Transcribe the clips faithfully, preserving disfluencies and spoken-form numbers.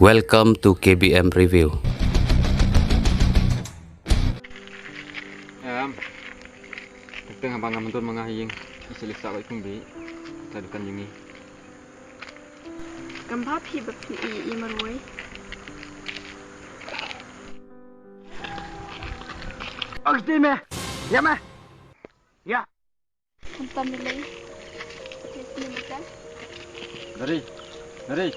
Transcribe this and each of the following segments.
Welcome to K B M Review. Em, teng haba nga myndon ma nga ha ïing, i sa leh sa oi kumbi, ta dukan ïing i. Kam ba phi ba phi i i marwei. Oke, me. Ya, me. Ya. Khamtam ni lei. Oke, sini makan. Dari. Dari.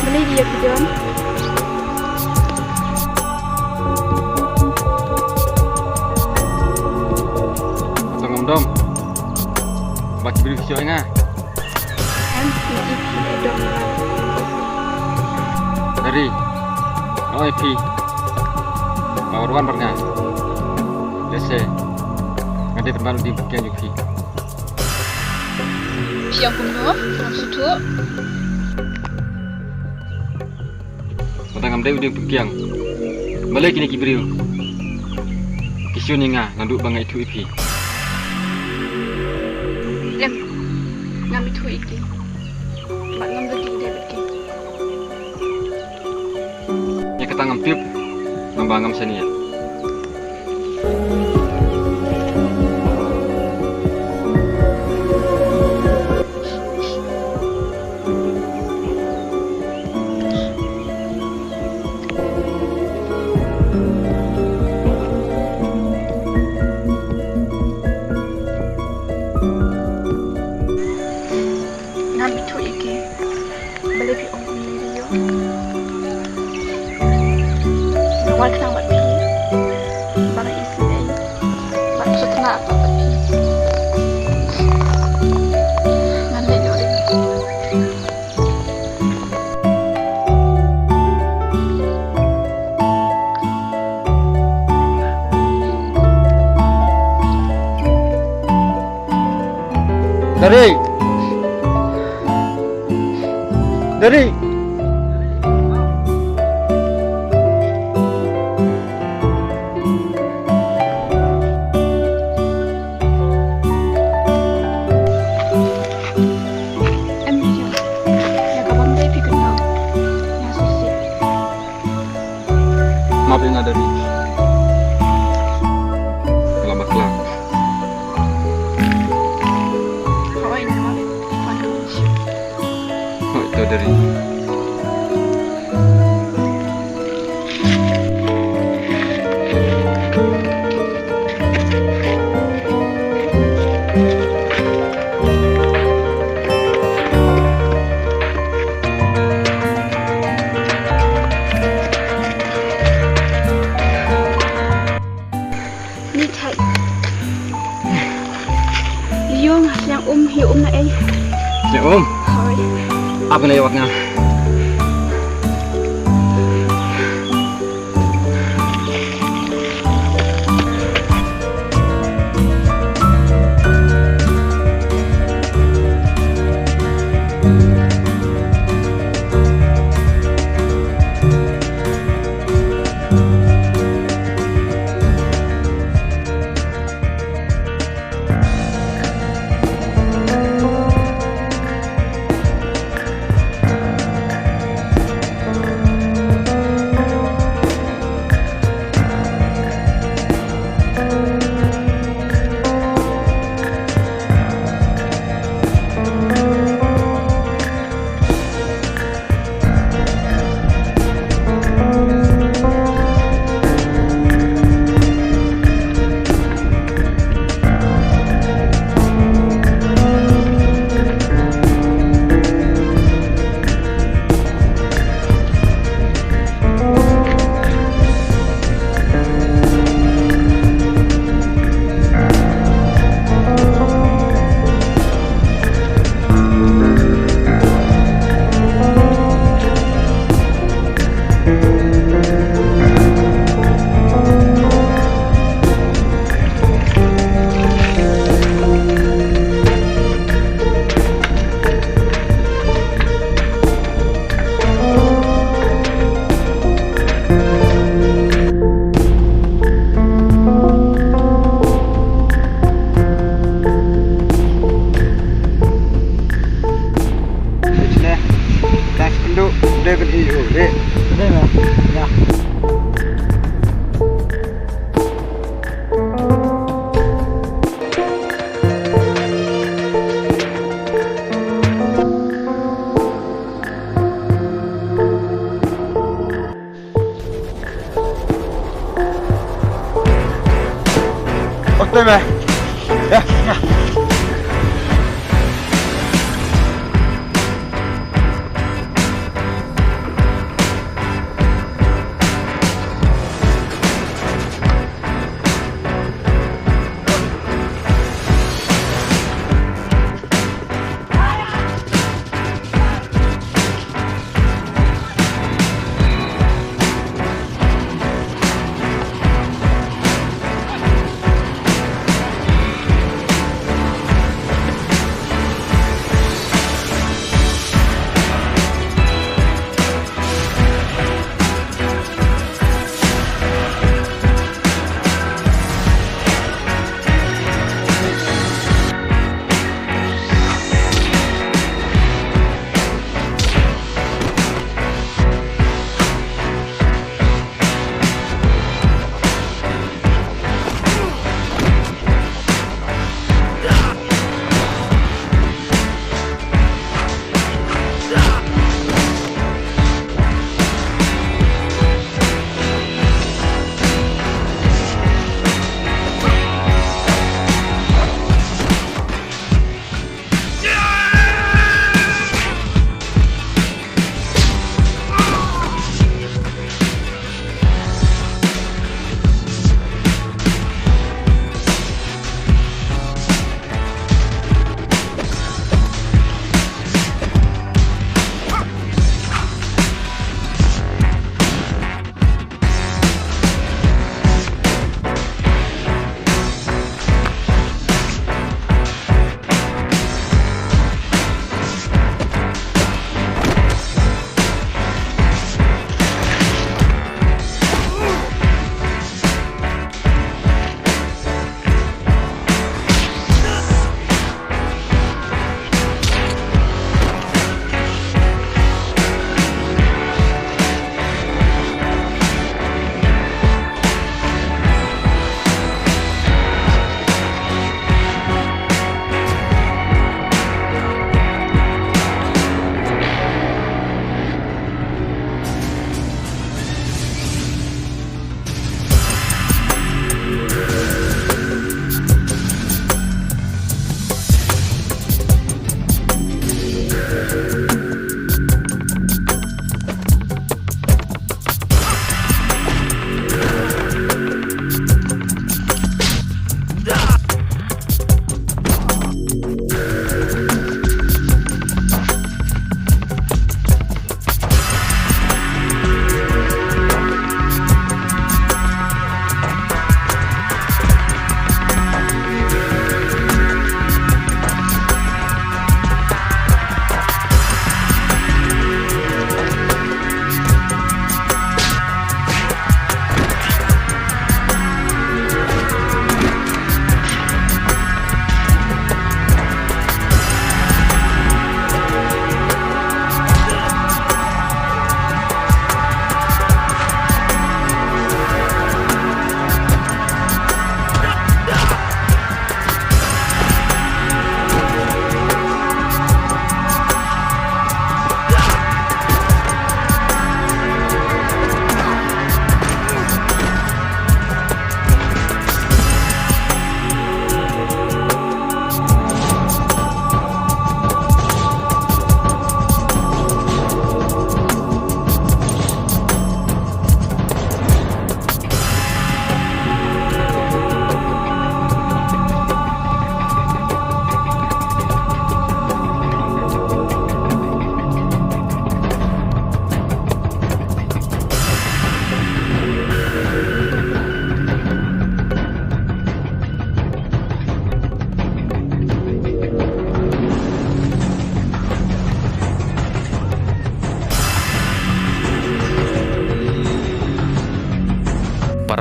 Balei ïa phi don? Tang ngam dom. Ba ki briew ki shu ïa nga. Em, phi i phi i dom. Dari. Oi phi. Ba wan wan bad nga. Lehse nga dei ban ban u ding pynkiang jong phi. Phi ong kumno? Ngam sngewthuh. Lada ngam dei u ding pynkiang, balei kine ki briew ki shun ïa nga naduh ba nga ithuh ïa phi? Em, ngam ithuh ïa ki. Bad ngam da dei dei bad ki. Ïa kata ngam tip, namar ba ngam shaniah. Balei phi ong kumne ïa u? Nga wan khnang bad phi. Ba nga isynei. Bad sngewtynnat bad phi. Ngan leit noh ring. Dari. Dari. Em, ïa ka bym dei phi kynmaw. Ïa shisha. Map ïa nga Dari. Nga la bakla. Hooid, nga map. Hooid to Dari. Ni thait. Ïa nga sliang um, ïa um na ei. Sliang um? Hooid. Ap nga ïa wat nga.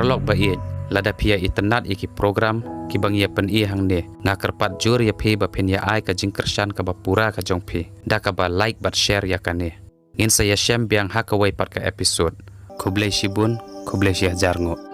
Paralok ba ïeit, lada phi ïa itynnad ïa ki program kiba ngi ïa pyni hangne, nga kyrpad jur ïa phi ba phin ïa ai ka jingkyrshan kaba pura ka jong phi da kaba like bad share ïa kane. Ngin sa ïashem biang ha kawei pat ka episode. Khublei shibun, khublei shihajar nguh.